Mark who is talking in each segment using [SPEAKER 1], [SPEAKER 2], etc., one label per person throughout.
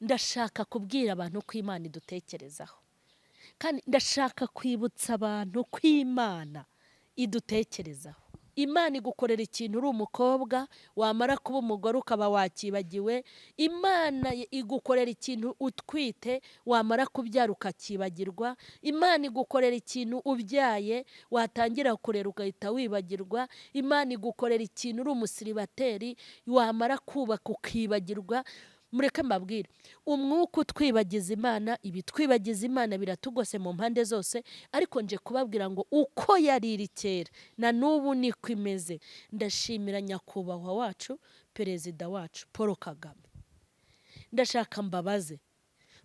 [SPEAKER 1] Ndashaka kubwira abantu ko Imana idutekerezaho, kandi ndashaka kwibutsa abantu ko Imana idutekerezaho. Imana igukorera ikintu uri umukobwa, wamara kuba umugore ukaba wakibagiwe. Imana igukorera ikintu utwite, wamara kubyara ukakibagirwa. Imana igukorera ikintu ubyaye, watangira kurera ugahita wibagirwa. Imana igukorera ikintu uri umusiribateri, wamara kubaka ukibagirwa. Mureke mbabwire, umwuka utwibagiza Imana, ibitwibagiza Imana biratugose mu mpande zose. Ariko nje kubabwira ngo uko yari iri kera na n'ubu niko imeze. Ndashimira nyakubahwa wacu, Perezida wacu Paul Kagame. Ndashaka mbabaze,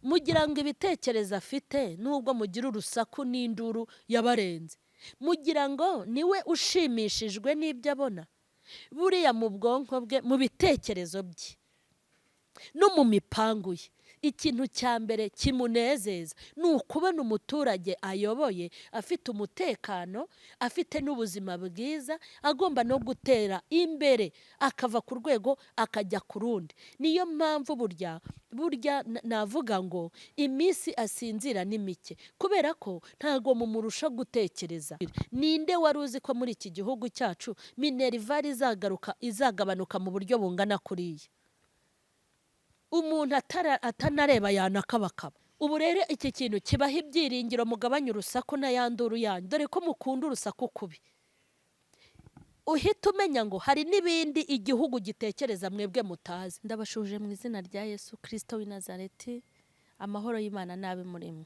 [SPEAKER 1] mugira ngo ibitekerezo afite, nubwo mugira urusaku n'induru yabarenze, mugira ngo niwe ushimishijwe n'ibyo abona? Buriya mu bwonko bwe, mu bitekerezo bye no mu mipangu ye, ikintu cya mbere kimunezeza ni ukubona umuturage ayoboye afite umutekano, afite n'ubuzima bwiza, agomba no gutera imbere, akava ku rwego akajya ku rundi. Niyo mpamvu burya navuga ngo iminsi asinzira ni mike, kubera ko ntabwo mumurusha gutekereza. Ninde wari uzi ko muri iki gihugu cyacu minerval izagaruka, izagabanuka mu buryo bungana kuriya, umuntu atanareba yanakabakaba? Ubu rero iki kintu kibaho ibyiringiro. Mugabanye urusaku n'ayanduru yanyu, dore ko mukunda urusaku kubi. Uhita umenya ngo hari n'ibindi igihugu gitekereza mwebwe mutazi. Ndabashuje mu izina rya Yesu Kirisito w'i Nazareti. Amahoro y'Imana n'abe muri mwe.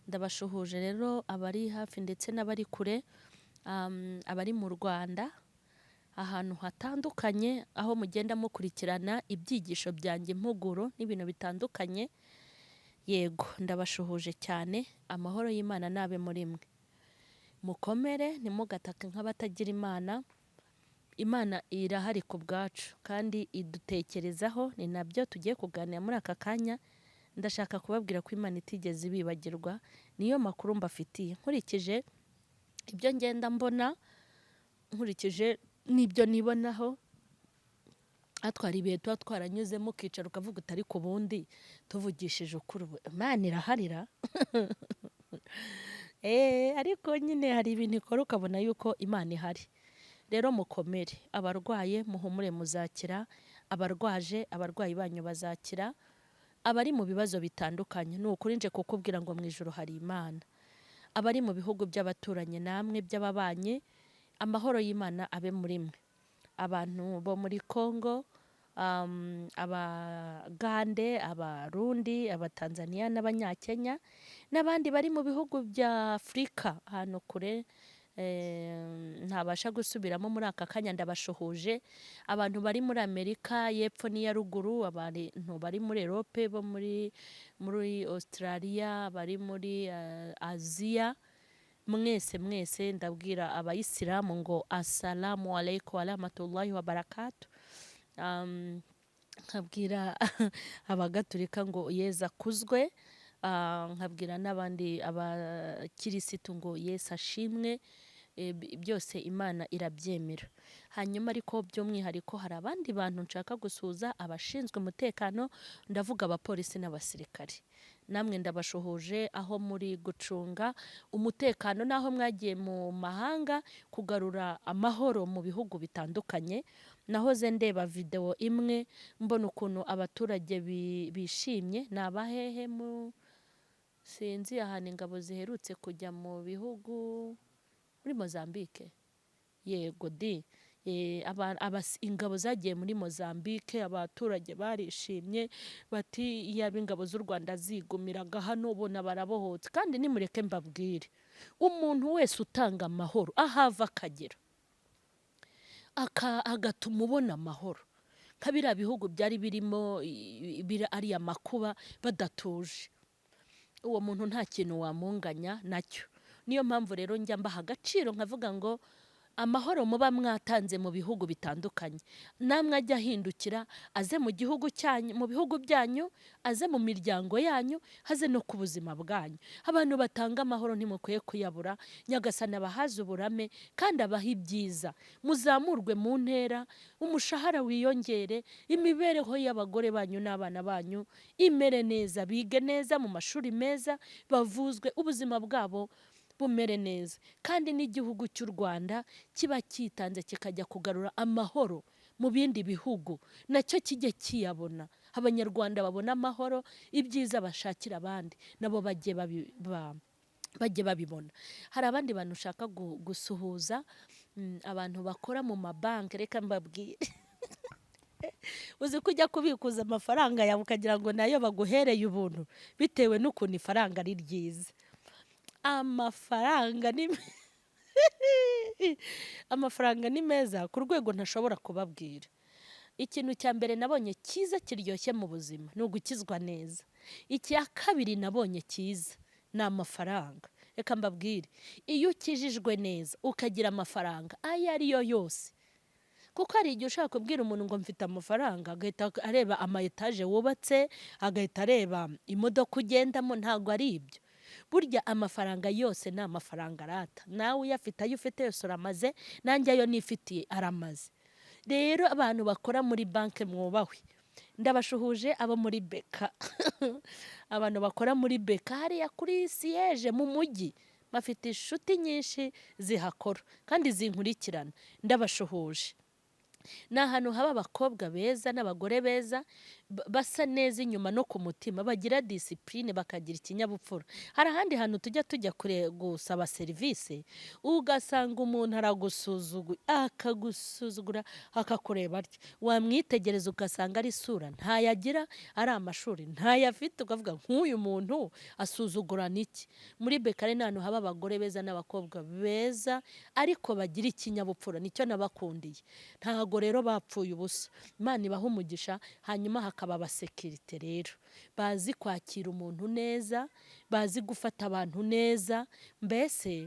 [SPEAKER 1] Ndabashuhuje rero abari hafi ndetse n'abari kure, abari mu Rwanda, ahantu hatandukanye aho mugenda mukurikirana ibyigisho byanjye, impuguro n'ibintu bitandukanye. Yego, ndabashuhuje cyane. Amahoro y'Imana n'abe muri mwe. Mukomere, ntimugatake nk'abatagira Imana. Imana irahari ku bwacu kandi idutekerezaho. Ni nabyo tugiye kuganira muri aka kanya. Ndashaka kubabwira ko Imana itigeze ibibagirwa. Niyo makuru mbafitiye, nkurikije ibyo ngenda mbona, nkurikije n'ibyo nibonaho. Hatwara ibihe tuba twaranyuzemo, ukicara ukavuga uti: "Ariko ubundi tuvugishije ukuri, ubu Imana iraharira?" Ariko nyine hari ibintu ikora ukabona yuko Imana ihari. Rero mukomere. Abarwaye muhumure, muzakira. Abarwaje, abarwayi banyu bazakira. Abari mu bibazo bitandukanye, ni ukuri nje kukubwira ngo mu ijoro hari Imana. Abari mu bihugu by'abaturanyi namwe by'ababanyi, amahoro y'Imana abe muri mwe. Abantu bo muri Congo, Abagande, Abarundi, Abatanzaniya n'Abanyakenya n'abandi bari mu bihugu bya Afurika ahantu kure ntabasha gusubiramo muri aka kanya, ndabashuhuje. Abantu bari muri Amerika y'Epfo n'iya Ruguru, abantu bari muri Erope, bo muri Australia, bari muri Aziya, mwese mwese ndabwira Abayisilamu ngo assalamu alaikum warahmatullahi wabarakatu. Nkabwira Abagatulika ngo Yezu akuzwe. Nkabwira n'abandi abakirisitu ngo Yesu ashimwe. Byose Imana irabyemera. Hanyuma ariko by'umwihariko hari abandi bantu nshaka gusuhuza, abashinzwe umutekano, ndavuga abapolisi n'abasirikare. Namwe ndabashuhuje aho muri gucunga umutekano n'aho mwagiye mu mahanga kugarura amahoro mu bihugu bitandukanye. Nahoze ndeba videwo imwe, mbona ukuntu abaturage bishimye. Ni abahehe mu sinzi ahantu ingabo ziherutse kujya mu bihugu, muri Mozambique. Yego di. Ingabo zagiye muri Mozambique, abaturage barishimye, bati iyaba ingabo z'u Rwanda zigumiraga hano, ubona barabohotse. Kandi nimureke mbabwire, umuntu wese utanga amahoro aho ava akagera, agatuma ubona amahoro, nka biriya bihugu byari birimo ariya makuba badatuje, uwo muntu nta kintu wamunganya nacyo. Niyo mpamvu rero njya mbaha agaciro, nkavuga ngo Amahoro muba mwatanze mu bihugu bitandukanye, namwe ajya ahindukira aze mu gihugu cyanyu, mu bihugu byanyu, aze mu miryango yanyu, aze no ku buzima bwanyu. Abantu batanga amahoro ntimukwiye kuyabura. Nyagasani abahaze uburame kandi abahe ibyiza, muzamurwe mu ntera, umushahara wiyongere, imibereho y'abagore banyu n'abana banyu imere neza, bige neza mu mashuri meza, bavuzwe, ubuzima bwabo bumere neza. Kandi n'igihugu cy'u Rwanda kiba cyitanze kikajya kugarura amahoro mu bindi bihugu, nacyo kijye kiyabona. Abanyarwanda babona amahoro, ibyiza bashakira abandi nabo bajye babibona. Hari abandi bantu ushaka gusuhuza, abantu bakora mu mabanki. Reka mbabwire, uzi ko ujya kubikuza amafaranga yawe ukagira ngo nayo baguhereye ubuntu, bitewe n'ukuntu ifaranga ari ryiza. Amafaranga ni meza ku rwego ntashobora kubabwira. Ikintu cya mbere nabonye cyiza kiryoshye mu buzima ni ugukizwa neza. Icya kabiri nabonye cyiza ni amafaranga. Reka mbabwire, iyo ukijijwe neza ukagira amafaranga ayo ari yo yose, kuko hari igihe ushaka kubwira umuntu ngo mfite amafaranga, agahita areba ama etaje wubatse, agahita areba imodoka ugendamo. Ntabwo ari ibyo. Burya amafaranga yose ni amafaranga arata. Nawe uyafite, ayo ufite yose uramaze, nanjye ayo nifitiye aramaze. Rero abantu bakora muri banki mwubahwe, ndabashuhuje. Abo muri BK, abantu bakora muri BK hariya kuri siège mu mujyi, bafite inshuti nyinshi zihakora kandi zinkurikirana, ndabashuhuje. Ni ahantu haba abakobwa beza n'abagore beza, basa neza inyuma no ku mutima, bagira discipline, bakagira ikinyabupfura. Hari ahandi hantu tujya kure gusaba serivisi, ugasanga umuntu aragusuzugura, akagusuzugura, akakureba atya, wamwitegereza ugasanga ari isura ntayagira, ari amashuri ntayafite, ukavuga nk'uyu muntu asuzugurana iki? Muri BK ni ahantu haba abagore beza n'abakobwa beza ariko bagira ikinyabupfura, nicyo nabakundiye. Ntago rero bapfuye ubusa, Imana ibaha umugisha. Hanyuma hakaba abasekirite rero bazi kwakira umuntu neza, bazi gufata abantu neza. Mbese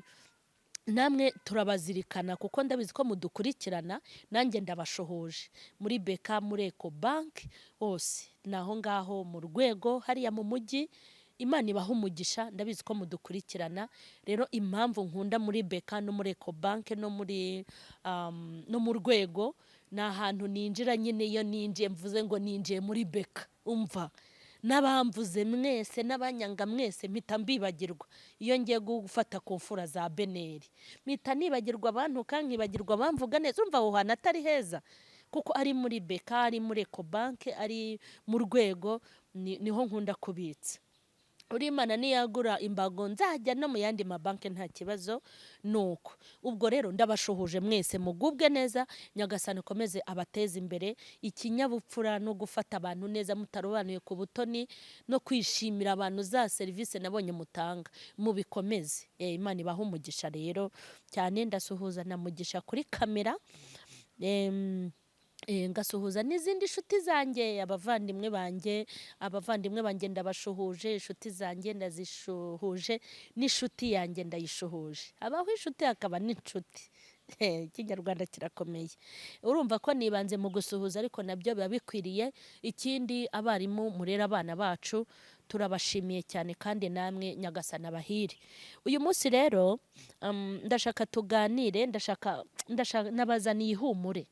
[SPEAKER 1] namwe turabazirikana kuko ndabizi ko mudukurikirana. Nanjye ndabashohoje muri BK, muri Ecobank hose, ni aho ngaho mu rwego hariya mu mujyi. Imana ibaha umugisha, ndabizi ko mudukurikirana. Rero impamvu nkunda muri BK no muri Ecobank no mu rwego, ni ahantu ninjira nyine. Iyo ninjiye mvuze ngo ninjiye muri BK, umva, n'abamvuze mwese n'abanyanga mwese mpita mbibagirwa. Iyo ngiye gufata ku mfura za BNR, mpita nibagirwa abantuka, nkibagirwa abamvuga neza. Urumva aho hantu atari heza? Kuko ari muri BK, ari muri Ecobank, ari mu rwego, niho nkunda kubitsa. Uri Imana niyagura imbago nzajya no mu yandi mabanki, nta kibazo. Nuko ubwo rero ndabashuhuje mwese, mugubwe neza, Nyagasani ukomeze abateze imbere. Ikinyabupfura no gufata abantu neza mutarobanuye ku butoni no kwishimira abantu, za serivisi nabonye mutanga mubikomeze. Imana ibahe umugisha rero cyane. Ndasuhuza na Mugisha kuri kamera, ngasuhuza n'izindi nshuti zanjye, abavandimwe banjye. Abavandimwe banjye ndabashuhuje, inshuti zanjye ndazishuhuje, n'inshuti yanjye ndayishuhuje. Habaho inshuti hakaba n'inshuti. Ikinyarwanda kirakomeye. Urumva ko nibanze mu gusuhuza, ariko nabyo biba bikwiriye. Ikindi, abarimu murera abana bacu turabashimiye cyane, kandi namwe Nyagasana abahire. Uyu munsi rero ndashaka tuganire, ndashaka nabazaniye ihumure,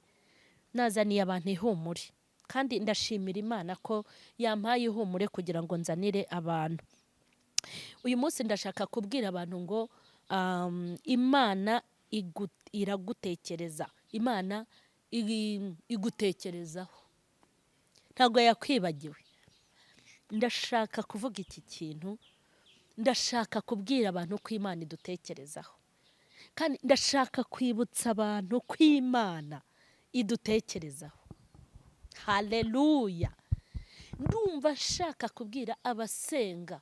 [SPEAKER 1] nazaniye abantu ihumure, kandi ndashimira Imana ko yampaye ihumure kugira ngo nzanire abantu. Uyu munsi ndashaka kubwira abantu ngo Imana iragutekereza, Imana igutekerezaho, ntabwo yakwibagiwe. Ndashaka kuvuga iki kintu, ndashaka kubwira abantu ko Imana idutekerezaho, kandi ndashaka kwibutsa abantu ko Imana idutekerezaho. Haleluya! Ndumva nshaka kubwira abasenga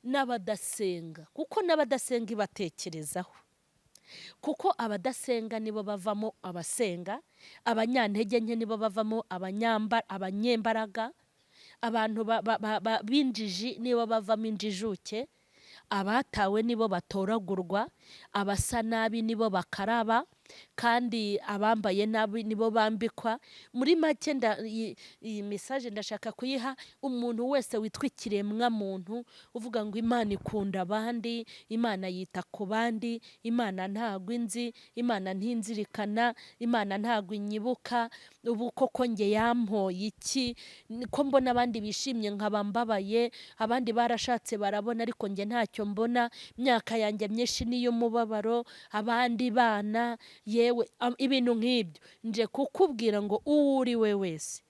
[SPEAKER 1] n'abadasenga, kuko n'abadasenga ibatekerezaho, kuko abadasenga nibo bavamo abasenga, abanyantege nke nibo bavamo abanyembaraga, abantu b'injiji nibo bavamo injijuke, abatawe nibo batoragurwa. Abasa nabi nibo bakaraba, kandi abambaye nabi nibo bambikwa. Muri make, iyi message ndashaka kuyiha umuntu wese witwa ikiremwa muntu, uvuga ngo Imana ikunda abandi, Imana yita ku bandi, Imana ntago inzi, Imana ntinzirikana, Imana ntago inyibuka. Ubu koko nge yampoye iki, ko mbona abandi bishimye nkaba mbabaye? Abandi barashatse barabona, ariko nge ntacyo mbona. Imyaka yanjye myinshi n'iy'umubabaro, abandi bana, yewe, ibintu nk'ibyo. Nje kukubwira ngo uwo uri we wese,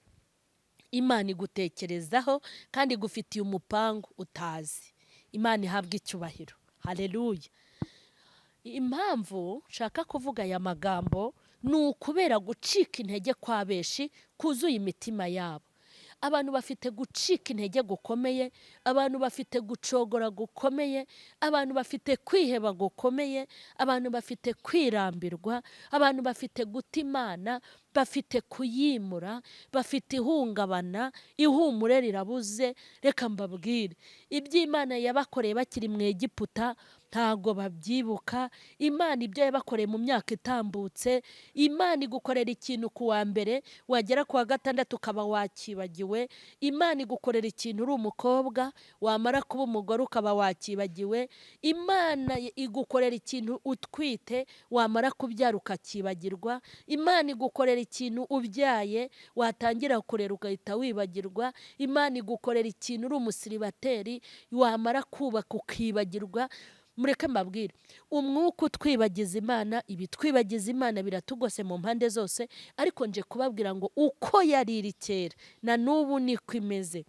[SPEAKER 1] Imana igutekerezaho kandi igufitiye umupangu utazi. Imana ihabwa icyubahiro, haleluya. Impamvu nshaka kuvuga aya magambo ni ukubera gucika intege kwa benshi kuzuye imitima yabo. Abantu bafite gucika intege gukomeye, abantu bafite gucogora gukomeye, abantu bafite kwiheba gukomeye, abantu bafite kwirambirwa, abantu bafite guta Imana, bafite kuyimura, bafite ihungabana, ihumure rirabuze. Reka mbabwire, iby'Imana yabakoreye bakiri mu Egiputa ntago babyibuka. Imana ibyo yabakoreye mu myaka itambutse, Imana igukorera ikintu ku wa mbere, wagera ku wa gatandatu ukaba wakibagiwe. Imana igukorera ikintu uri umukobwa, wamara kuba umugore ukaba wakibagiwe. Imana igukorera ikintu utwite, wamara kubyara ukakibagirwa. Imana igukorera ikintu ubyaye, watangira kurera ugahita wibagirwa. Imana igukorera ikintu uri umusiribateri, wamara kubaka ukibagirwa. Mureke mbabwire, umwuka utwibagiza Imana, ibitwibagiza Imana biratugose mu mpande zose. Ariko nje kubabwira ngo uko yari iri kera na n'ubu niko imeze,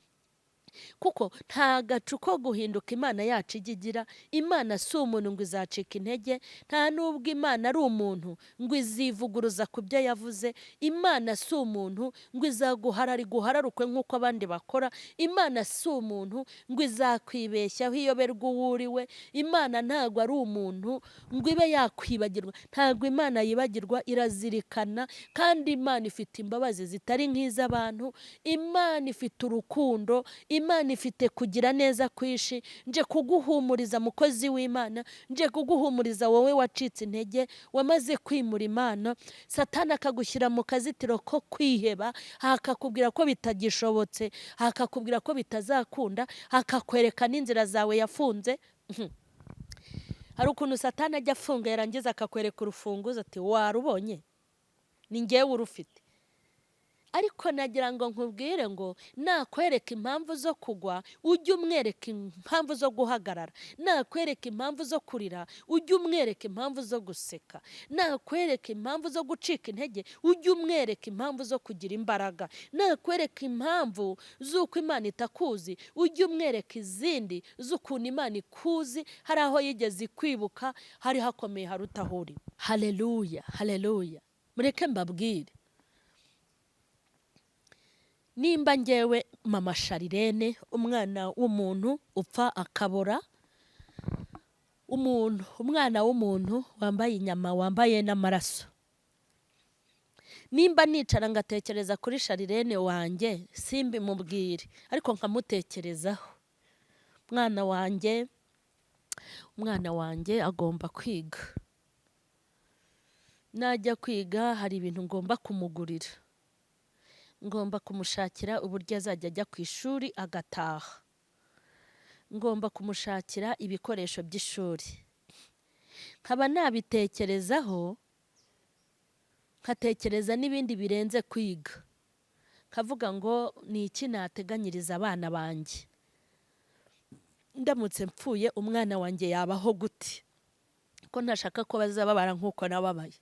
[SPEAKER 1] kuko nta gacu ko guhinduka Imana yacu ijya igira. Imana si umuntu ngo izacika intege, nta n'ubwo Imana ari umuntu ngo izivuguruza ku byo yavuze. Imana si umuntu ngo izaguharara iguhararukwe nk'uko abandi bakora. Imana si umuntu ngo izakwibeshyaho iyoberwa uwo uri we. Imana ntabwo ari umuntu ngo ibe yakwibagirwa. Ntabwo Imana yibagirwa, irazirikana. Kandi Imana ifite imbabazi zitari nk'iz'abantu. Imana ifite urukundo, Imana ifite kugira neza kwishi. Nje kuguhumuriza mukozi w'Imana, nje kuguhumuriza wowe wacitse intege, wamaze kwimura Imana, Satani akagushyira mu kazitiro ko kwiheba, akakubwira ko bitagishobotse, akakubwira ko bitazakunda, akakwereka n'inzira zawe yafunze. Hari ukuntu Satani ajya afunga, yarangiza akakwereka urufunguzo ati warubonye, ni ngewe urufite. Ariko nagira ngo nkubwire ngo nakwereka impamvu zo kugwa, ujye umwereka impamvu zo guhagarara. Nakwereka impamvu zo kurira, ujye umwereka impamvu zo guseka. Nakwereka impamvu zo gucika intege, ujye umwereka impamvu zo kugira imbaraga. Nakwereka impamvu z'uko Imana itakuzi, ujye umwereka izindi z'ukuntu Imana ikuzi. Hari aho yigeze ikwibuka, hari hakomeye haruta aho uri. Haleluya, haleluya. Mureke mbabwire, nimba ngewe mama Sharirene, umwana w'umuntu upfa akabora, umuntu, umwana w'umuntu wambaye inyama, wambaye n'amaraso, nimba nicara ngatekereza kuri Sharirene wanjye, simbimubwire ariko nkamutekerezaho, umwana wanjye, umwana wanjye agomba kwiga. Najya kwiga hari ibintu ngomba kumugurira, ngomba kumushakira uburyo azajya ajya ku ishuri agataha, ngomba kumushakira ibikoresho by'ishuri. Nkaba nabitekerezaho, nkatekereza n'ibindi birenze kwiga, nkavuga ngo ni iki nateganyiriza abana banjye? Ndamutse mpfuye umwana wanjye yabaho gute? Ko ntashaka ko bazababara nk'uko nababaye.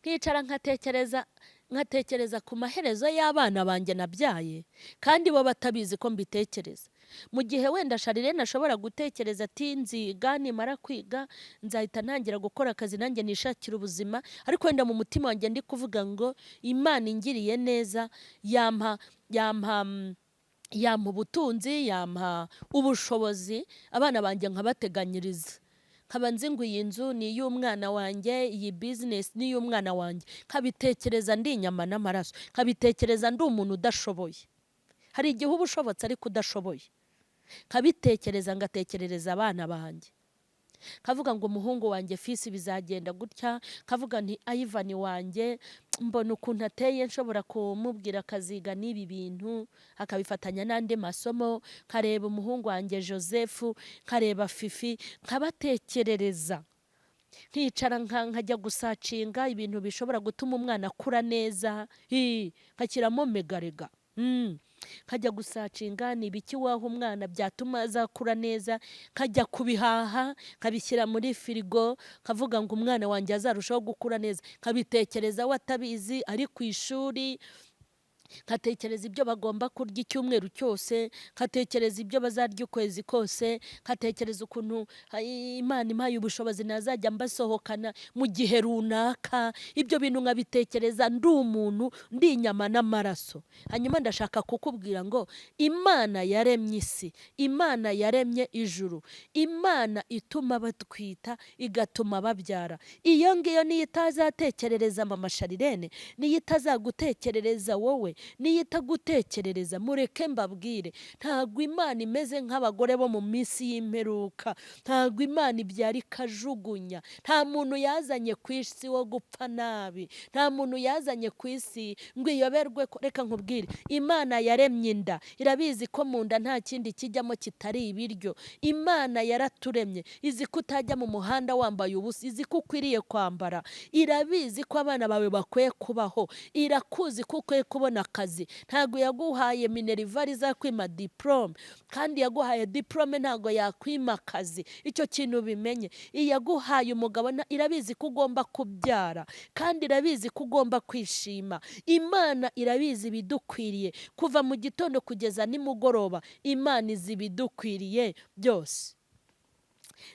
[SPEAKER 1] Nkicara nkatekereza, nkatekereza ku maherezo y'abana banjye nabyaye, kandi bo batabizi ko mbitekereza. Mu gihe wenda Sharirene ashobora gutekereza ati nziga, nimara kwiga nzahita ntangira gukora akazi nanjye nishakira ubuzima, ariko wenda mu mutima wanjye ndi kuvuga ngo Imana ingiriye neza yampa ubutunzi, yampa ubushobozi, abana banjye nkabateganyiriza, nkaba nzi ngo iyi nzu ni iy'umwana wanjye, iyi bizinesi ni iy'umwana wanjye. Nkabitekereza ndi inyama n'amaraso, nkabitekereza ndi umuntu udashoboye. Hari igihe uba ushobotse ariko udashoboye. Nkabitekereza ngatekerereza abana banjye. Kavuga ngo umuhungu wanjye Fisi bizagenda gutya, kavuga nti Ayivani wanjye mbona ukuntu ateye, nshobora kumubwira akaziga n'ibi bintu akabifatanya n'andi masomo, nkareba umuhungu wanjye Joseph, nkareba Fifi, nkabatekerereza, nkicara nkajya gusacinga ibintu bishobora gutuma umwana akura neza, nkashyiramo megarega, nkajya gusacinga ni ibiki waha umwana byatuma azakura neza, nkajya kubihaha nkabishyira muri firigo, nkavuga ngo umwana wanjye azarushaho gukura neza, nkabitekereza we atabizi ari ku ishuri, nkatekereza ibyo bagomba kurya icyumweru cyose, nkatekereza ibyo bazarya ukwezi kose, nkatekereza ukuntu Imana impaye ubushobozi nazajya mbasohokana mu gihe runaka. Ibyo bintu nkabitekereza ndi umuntu, ndi inyama n'amaraso. Hanyuma ndashaka kukubwira ngo Imana yaremye isi, Imana yaremye ijuru, Imana ituma batwita igatuma babyara, iyo ngiyo niyo itazatekerereza mama Sharirene, niyo itazagutekerereza wowe, niyo itagutekerereza. Mureke mbabwire, ntabwo Imana imeze nk'abagore bo mu minsi y'imperuka, ntabwo Imana ibyara ikajugunya, nta muntu yazanye ku isi wo gupfa nabi, nta muntu yazanye ku isi ngo iyoberwe ko. Reka nkubwire, Imana yaremye inda, irabizi ko mu nda nta kindi kijyamo kitari ibiryo. Imana yaraturemye, izi ko utajya mu muhanda wambaye ubusa, izi ko ukwiriye kwambara, irabizi ko abana bawe bakwiye kubaho, irakuzi ko ukwiye kubona akazi. Ntabwo yaguhaye minerivare izakwima diporome, kandi yaguhaye diporome ntabwo yakwima akazi, icyo kintu bimenye. Iyaguhaye umugabo irabizi ko ugomba kubyara, kandi irabizi ko ugomba kwishima. Imana irabizi ibidukwiriye kuva mu gitondo kugeza nimugoroba, Imana izi ibidukwiriye byose.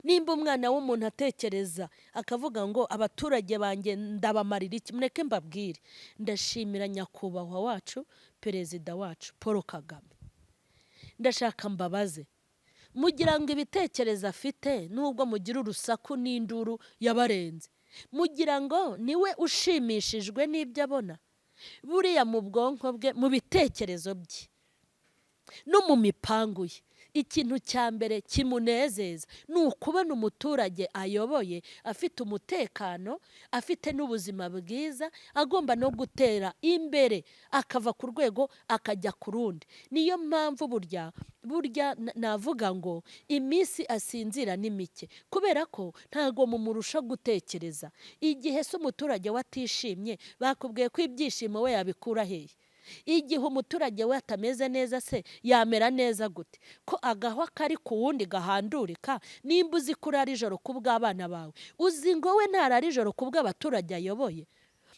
[SPEAKER 1] Nimba umwana w'umuntu atekereza akavuga ngo abaturage banjye ndabamarira iki, mureke mbabwire, ndashimira nyakubahwa wacu perezida wacu Paul Kagame. Ndashaka mbabaze, mugira ngo ibitekerezo afite nubwo mugira urusaku n'induru yabarenze, mugira ngo niwe ushimishijwe n'ibyo abona? Buriya mu bwonko bwe, mu bitekerezo bye no mu mipangu ye, ikintu cya mbere kimunezeza ni ukubona umuturage ayoboye afite umutekano, afite n'ubuzima bwiza, agomba no gutera imbere akava ku rwego akajya ku rundi. Niyo mpamvu burya navuga ngo iminsi asinzira ni mike, kubera ko ntago mumurusha gutekereza. Igihe se umuturage we atishimye, bakubwiye ko ibyishimo we yabikura hehe? Igihe umuturage we atameze neza se yamera neza gute? Ko agahwa kari ku wundi gahandurika. Nimba uzi ko urara ijoro ku bw'abana bawe, uzi ngo we ntarara ijoro ku bw'abaturage ayoboye?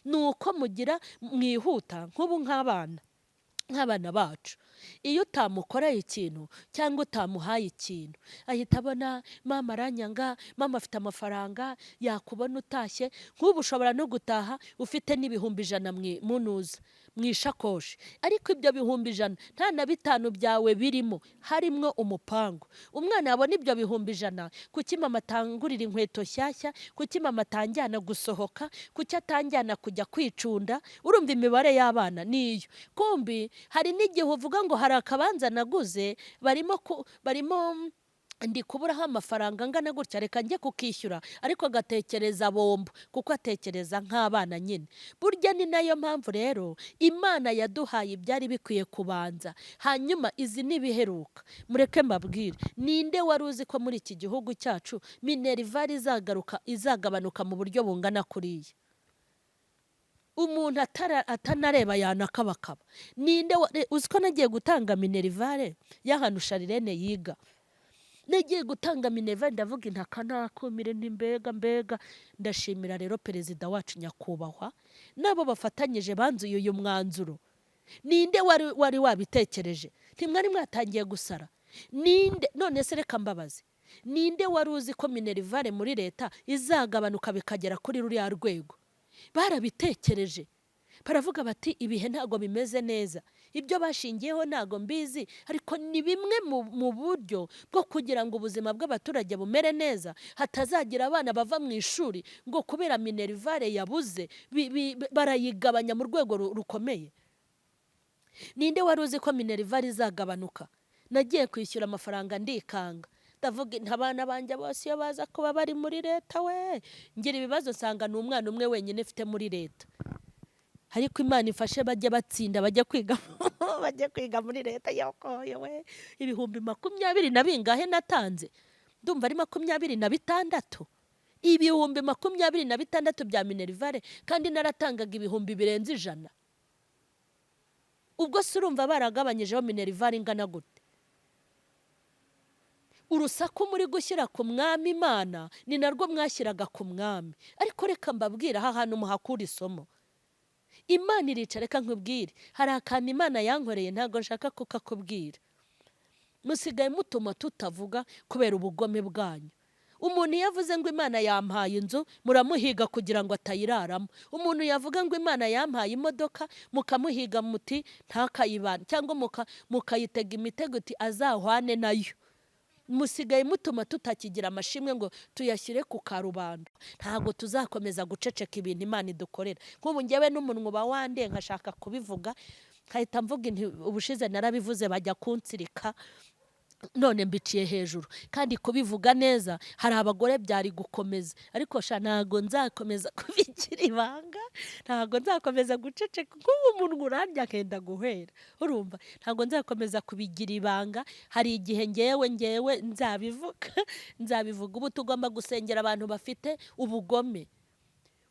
[SPEAKER 1] Ni uko mugira mwihuta nk'ubu nk'abana bacu, iyo utamukoreye ikintu cyangwa utamuhaye ikintu ahita abona mama aranyanga, mama afite amafaranga, yakubona utashye. Nk'ubu ushobora no gutaha ufite n'100,000 munuza mu ishakoshi, ariko ibyo 100,000 nta na 5 byawe birimo, harimo umupango. Umwana yabona ibyo 100,000, kuki mama atangurira inkweto nshyashya, kuki mama atanjyana gusohoka, kuki atanjyana kujya kwicunda? Urumva imibare y'abana niyo. Kumbi hari n'igihe uvuga ngo hari akabanza naguze, barimo ndi kuburaho amafaranga angana gutya, reka njye kukishyura, ariko agatekereza bombo, kuko atekereza nk'abana nyine. Burya ni nayo mpamvu rero Imana yaduhaye ibyari bikwiye kubanza, hanyuma izi n'ibiheruka. Mureke mbabwire, ninde wari uzi ko muri iki gihugu cyacu minerivare izagabanuka mu buryo bungana kuriya? Umuntu atanareba yanakabakaba. Ninde uzi ko nagiye gutanga minerivare y'ahantu Sharirene yiga? Nagiye gutanga minerivare ndavuga intaka nakumire nti mbega. Ndashimira rero perezida wacu nyakubahwa nabo bafatanyije banzuye uyu mwanzuro. Ninde wari wabitekereje? Ntimwari mwatangiye gusara? Ninde none se reka mbabaze, ninde wari uzi ko minerivare muri leta izagabanuka bikagera kuri ruriya rwego? Barabitekereje baravuga bati ibihe ntago bimeze neza, ibyo bashingiyeho ntago mbizi, ariko ni bimwe mu buryo bwo kugira ngo ubuzima bw'abaturage bumere neza, hatazagira abana bava mu ishuri ngo kubera minerivare yabuze barayigabanya mu rwego rukomeye. Ninde wari uzi ko minerivare izagabanuka? Nagiye kwishyura amafaranga ndikanga, Ndavuga nti abana banjye bose iyo baza kuba bari muri leta we, ngira ibibazo nsanga ni umwana umwe wenyine mfite muri leta. Ariko Imana ifashe bajye batsinda, bajye kwiga, bajye kwiga muri leta. Yokoye we, 20,000 na bingahe natanze? Ndumva ari 26, 26,000 bya minerval, kandi naratangaga ibihumbi birenze 100. Ubwo se urumva baragabanyijeho minerval ingana gute? Urusaku muri gushyira ku mwami Imana ni narwo mwashyiraga ku mwami. Ariko reka mbabwire, aha hantu muhakura isomo. Imana irica. Reka nkubwire, hari akantu Imana yankoreye, ntabwo nshaka kukakubwira. Musigaye mutuma tutavuga kubera ubugome bwanyu. Umuntu iyo avuze ngo Imana yampaye inzu, muramuhiga kugira ngo atayiraramo. Umuntu yavuga ngo Imana yampaye imodoka, mukamuhiga muti ntakayibane, cyangwa mukayitega imitego uti azahwane nayo. Musigaye mutuma tutakigira amashimwe ngo tuyashyire ku karubanda. Ntabwo tuzakomeza guceceka ibintu Imana idukorera. Nk'ubu ngewe n'umunwa uba wandiye, nkashaka kubivuga, nkahita mvuga nti ubushize narabivuze bajya kunsirika, none mbiciye hejuru. Kandi kubivuga neza hari abagore byari gukomeza, ariko sha ntabwo nzakomeza kubigira ibanga, ntabwo nzakomeza guceceka. Nk'ubu umunwa urandya akenda guhera, urumva ntabwo nzakomeza kubigira ibanga. Hari igihe ngewe nzabivuga, nzabivuga. Ubu tugomba gusengera abantu bafite ubugome.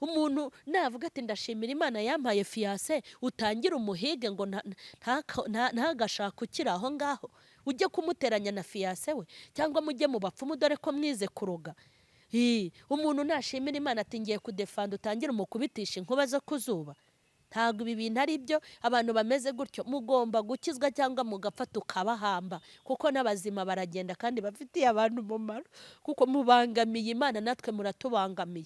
[SPEAKER 1] Umuntu navuga ati ndashimira Imana yampaye fiancé, utangire umuhige ngo ntagashake ukiri aho ngaho, ujye kumuteranya na fiancé we, cyangwa mujye mu bapfumu, dore ko mwize kuroga. Umuntu nashimira Imana ati ngiye kudefanda, utangire umukubitisha inkuba zo kuzuba. Ntabwo ibi bintu ari byo. Abantu bameze gutyo mugomba gukizwa cyangwa mugapfa tukabahamba, kuko n'abazima baragenda kandi bafitiye abantu umumaro, kuko mubangamiye Imana natwe muratubangamiye.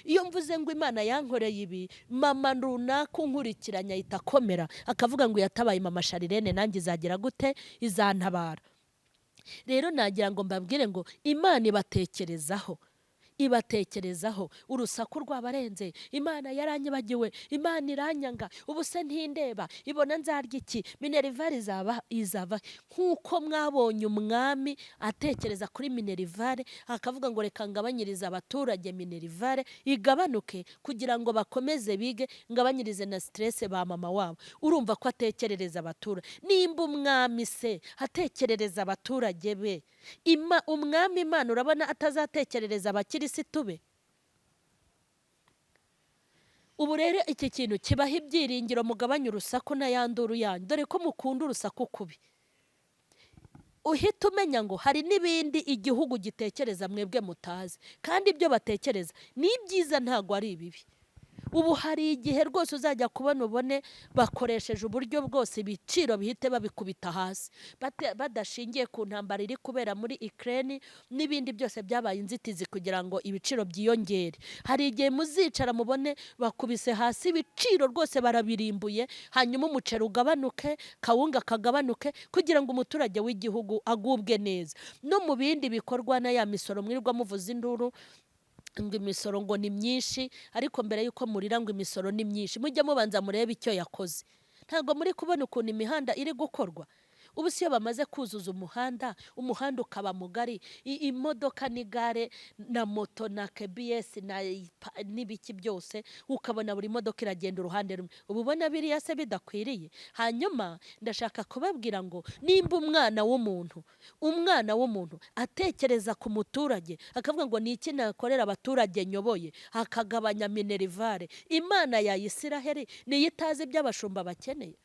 [SPEAKER 1] Iyo mvuze ngo Imana yankoreye ibi, mama runaka unkurikiranye ahita akomera akavuga ngo yatabaye mama Sharirene, nanjye izagira gute? Izantabara. Rero nagira ngo mbabwire ngo Imana ibatekerezaho, ibatekerezaho. Urusaku rwabarenze, Imana yaranyibagiwe, Imana iranyanga, ubu se ntindeba, ibona nzarya iki, minerval izaba izava. Nk'uko mwabonye umwami atekereza kuri minerval, akavuga ngo reka ngabanyirize abaturage minerval igabanuke kugira ngo bakomeze bige, ngabanyirize na stress ba mama wabo. Urumva ko atekerereza abaturage. Nimba umwami se atekerereza abaturage be, umwami Imana urabona atazatekerereza abakirisitu be? Ubu rero iki kintu kibaho ibyiringiro, mugabanye urusaku n'ayanduru yanyu, dore ko mukunda urusaku kubi. Uhita umenya ngo hari n'ibindi igihugu gitekereza mwebwe mutazi, kandi ibyo batekereza ni ibyiza, ntabwo ari ibibi. Ubu hari igihe rwose uzajya kubona ubone bakoresheje uburyo bwose ibiciro bihite babikubita hasi, badashingiye ku ntambara iri kubera muri Ukraine n'ibindi byose byabaye inzitizi kugira ngo ibiciro byiyongere. Hari igihe muzicara mubone bakubise hasi ibiciro rwose barabirimbuye, hanyuma umuceri ugabanuke, kawunga kagabanuke, kugira ngo umuturage w'igihugu agubwe neza. No mu bindi bikorwa na ya misoro mwirirwa muvuza induru ngo imisoro ngo ni myinshi, ariko mbere y'uko murira ngo imisoro ni myinshi, mujye mubanza murebe icyo yakoze. Ntabwo muri kubona ukuntu imihanda iri gukorwa? Ubu si iyo bamaze kuzuza umuhanda, umuhanda ukaba mugari, imodoka n'igare na moto na kebiyesi n'ibiki byose, ukabona buri modoka iragenda uruhande rumwe. Ubu ubona biriya se bidakwiriye? Hanyuma ndashaka kubabwira ngo nimba umwana w'umuntu atekereza ku muturage, akavuga ngo ni iki nakorera abaturage nyoboye, akagabanya minerval, Imana ya Isiraheli niyo itazi ibyo abashumba bakeneye?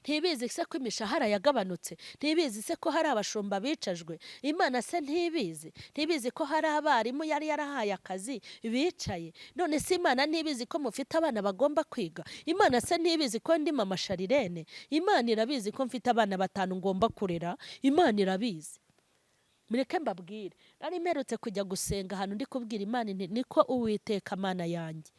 [SPEAKER 1] Ntibizi se ko imishahara yagabanutse? Ntibizi se ko hari abashumba bicajwe? Imana se ntibizi? Ntibizi ko hari abarimu yari yarahaye akazi bicaye? None se Imana ntibizi ko mufite abana bagomba kwiga? Imana se ntibizi ko ndi mama Sharirene? Imana irabizi ko mfite abana 5 ngomba kurera. Imana irabizi. Mureke mbabwire, nari mperutse kujya gusenga ahantu ndi kubwira Imana nti niko Uwiteka Mana yanjye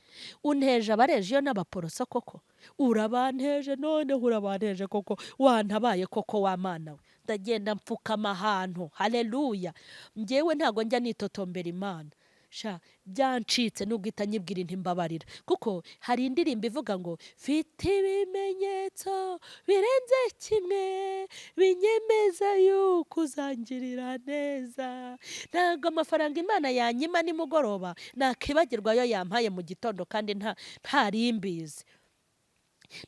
[SPEAKER 1] unteje abarejiyo n'abaporoso koko, urabanteje, noneho urabanteje koko, wantabaye koko wa Mana we. Ndagenda mfukama ahantu, haleluya. Njyewe ntago njya nitotombera Imana. Sha, byancitse nubwo itanyibwira inti mbabarira, kuko hari indirimbo ivuga ngo mfite ibimenyetso birenze kimwe binyemeza yuko uzangirira neza. Ntabwo amafaranga Imana yanyima nimugoroba nakibagirwa ayo yampaye mu gitondo, kandi ntari mbizi.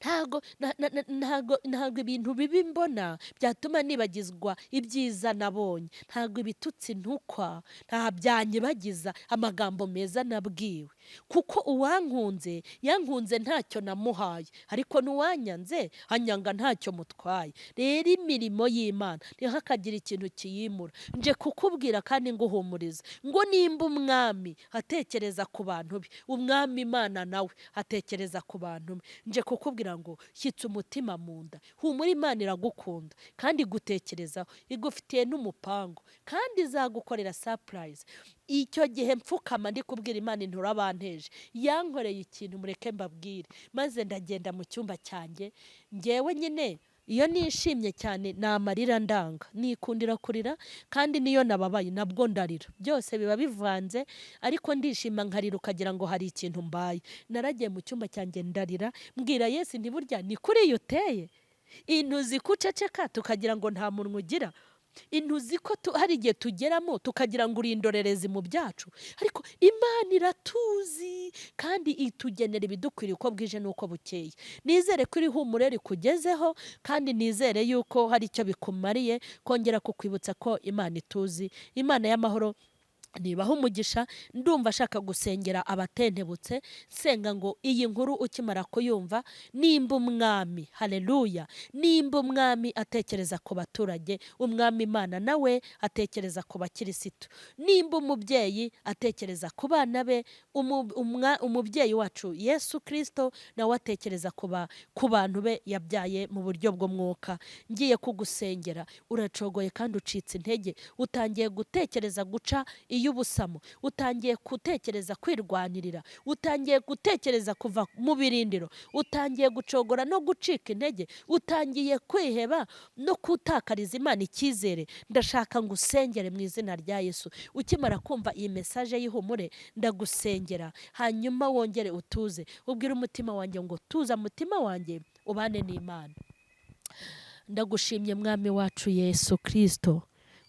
[SPEAKER 1] Ntabwo ibintu bibi mbona byatuma nibagizwa ibyiza nabonye. Ntabwo ibitutsi ntukwa nta byanyibagiza amagambo meza nabwiwe, kuko uwankunze yankunze ntacyo namuhaye, ariko n'uwanyanze anyanga ntacyo mutwaye. Rero imirimo y'Imana ntihakagire ikintu kiyimura. Nje kukubwira kandi nguhumuriza ngo nimba umwami atekereza ku bantu be, umwami Imana nawe atekereza ku bantu be. Nje kukubwira ngo shyitsa umutima mu nda, humura, Imana iragukunda kandi igutekerezaho, igufitiye n'umupango kandi izagukorera surprise. Icyo gihe mfukama ndi kubwira Imana intura banteje, yankoreye ikintu, mureke mbabwire. Maze ndagenda mu cyumba cyanjye, ngewe nyine iyo nishimye cyane ni amarira ndanga, nikundira kurira, kandi niyo nababaye nabwo ndarira, byose biba bivanze, ariko ndishima nkarira ukagira ngo hari ikintu mbaye. Naragiye mu cyumba cyanjye ndarira, mbwira Yesu nti burya ni kuri iyo uteye, intuzi kuceceka tukagira ngo nta munwa ugira, intuzi ko hari igihe tugeramo tukagira ngo uri indorerezi mu byacu, ariko Imana iratuzi kandi itugenera ibidukwiriye uko bwije n'uko bukeye. Nizere ko iri humure rikugezeho, kandi nizere yuko hari icyo bikumariye kongera kukwibutsa ko Imana ituzi. Imana y'amahoro nibaha umugisha. Ndumva ashaka gusengera abatentebutse, nsenga ngo iyi nkuru ukimara kuyumva, nimba umwami, haleluya, nimba umwami atekereza ku baturage, umwami Imana nawe atekereza ku bakirisitu, nimba umubyeyi atekereza ku bana be, umubyeyi wacu Yesu Kristo nawe atekereza ku bantu be yabyaye mu buryo bw'umwuka. Ngiye kugusengera, uracogoye kandi ucitse intege, utangiye gutekereza guca iy'ubusamo, utangiye gutekereza kwirwanirira, utangiye gutekereza kuva mu birindiro, utangiye gucogora no gucika intege, utangiye kwiheba no kutakariza Imana icyizere. Ndashaka ngo usengere mu izina rya Yesu. Ukimara kumva iyi message y'ihumure, ndagusengera, hanyuma wongere utuze, ubwire umutima wanjye ngo tuza mutima wanjye, ubane n'Imana. Ndagushimye Mwami wacu Yesu Kristo,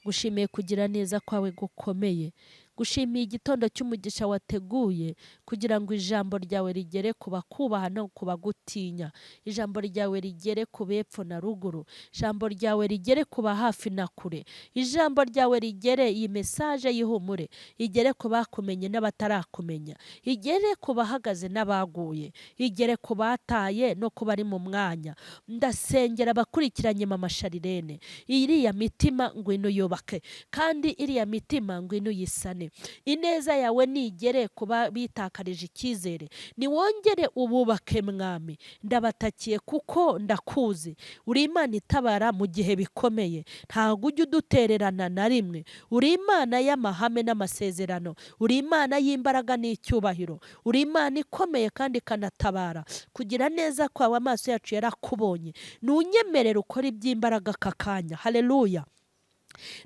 [SPEAKER 1] gushimiye kugira neza kwawe gukomeye, gushimiye igitondo cy'umugisha wateguye kugira ngo ijambo ryawe rigere ku bakubaha no ku bagutinya, ijambo ryawe rigere ku bepfo na ruguru, ijambo ryawe rigere ku ba hafi na kure, ijambo ryawe rigere, iyi message y'ihumure igere ku bakumenye n'abatarakumenya, igere ku bahagaze n'abaguye, igere ku bataye no ku bari mu mwanya. Ndasengera abakurikiranye Mama Sharirene, iriya mitima ngwino yubake, kandi iriya mitima ngwino uyisane. Ineza yawe nigere kuba bitakarije icyizere, niwongere ububake Mwami. Ndabatakiye kuko ndakuzi, uri Imana itabara mu gihe bikomeye, ntabwo ujya udutererana na rimwe. Uri Imana y'amahame n'amasezerano, uri Imana y'imbaraga n'icyubahiro, uri Imana ikomeye kandi ikanatabara. Kugira neza kwawe amaso yacu yarakubonye, nunyemerere ukore iby'imbaraga aka kanya. Haleluya.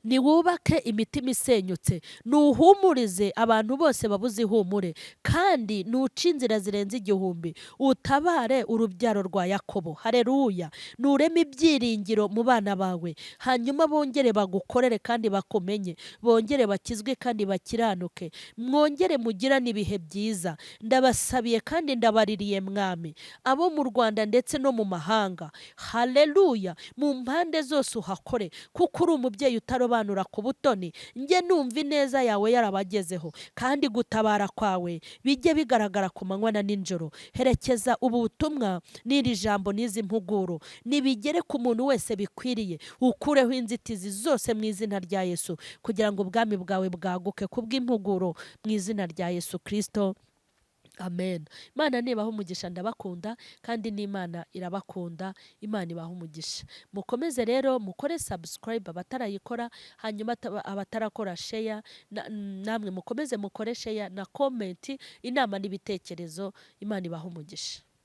[SPEAKER 1] Niwubake imitima isenyutse, nuhumurize abantu bose babuze ihumure, kandi nuce inzira zirenze igihumbi, utabare urubyaro rwa Yakobo. Haleluya. Nureme ibyiringiro mu bana bawe, hanyuma bongere bagukorere kandi bakumenye, bongere bakizwe kandi bakiranuke, mwongere mugirane ibihe byiza. Ndabasabiye kandi ndabaririye Mwami, abo mu Rwanda ndetse no mu mahanga. Haleluya. Mu mpande zose uhakore, kuko uri umubyeyi utarobanura ku butoni. Njye numva ineza yawe yarabagezeho, kandi gutabara kwawe bijye bigaragara ku manywa na nijoro. Herekeza ubu butumwa n'iri jambo n'izi mpuguro, nibigere ku muntu wese bikwiriye, ukureho inzitizi zose mu izina rya Yesu, kugira ngo ubwami bwawe bwaguke kubw'impuguro mu izina rya Yesu Kristo. Amen. Imana nibaha umugisha, ndabakunda kandi n'Imana irabakunda. Imana ibaha umugisha. Mukomeze rero mukore subscribe abatarayikora, hanyuma abatarakora share, namwe mukomeze mukore share na comment, inama n'ibitekerezo. Imana ibaha umugisha.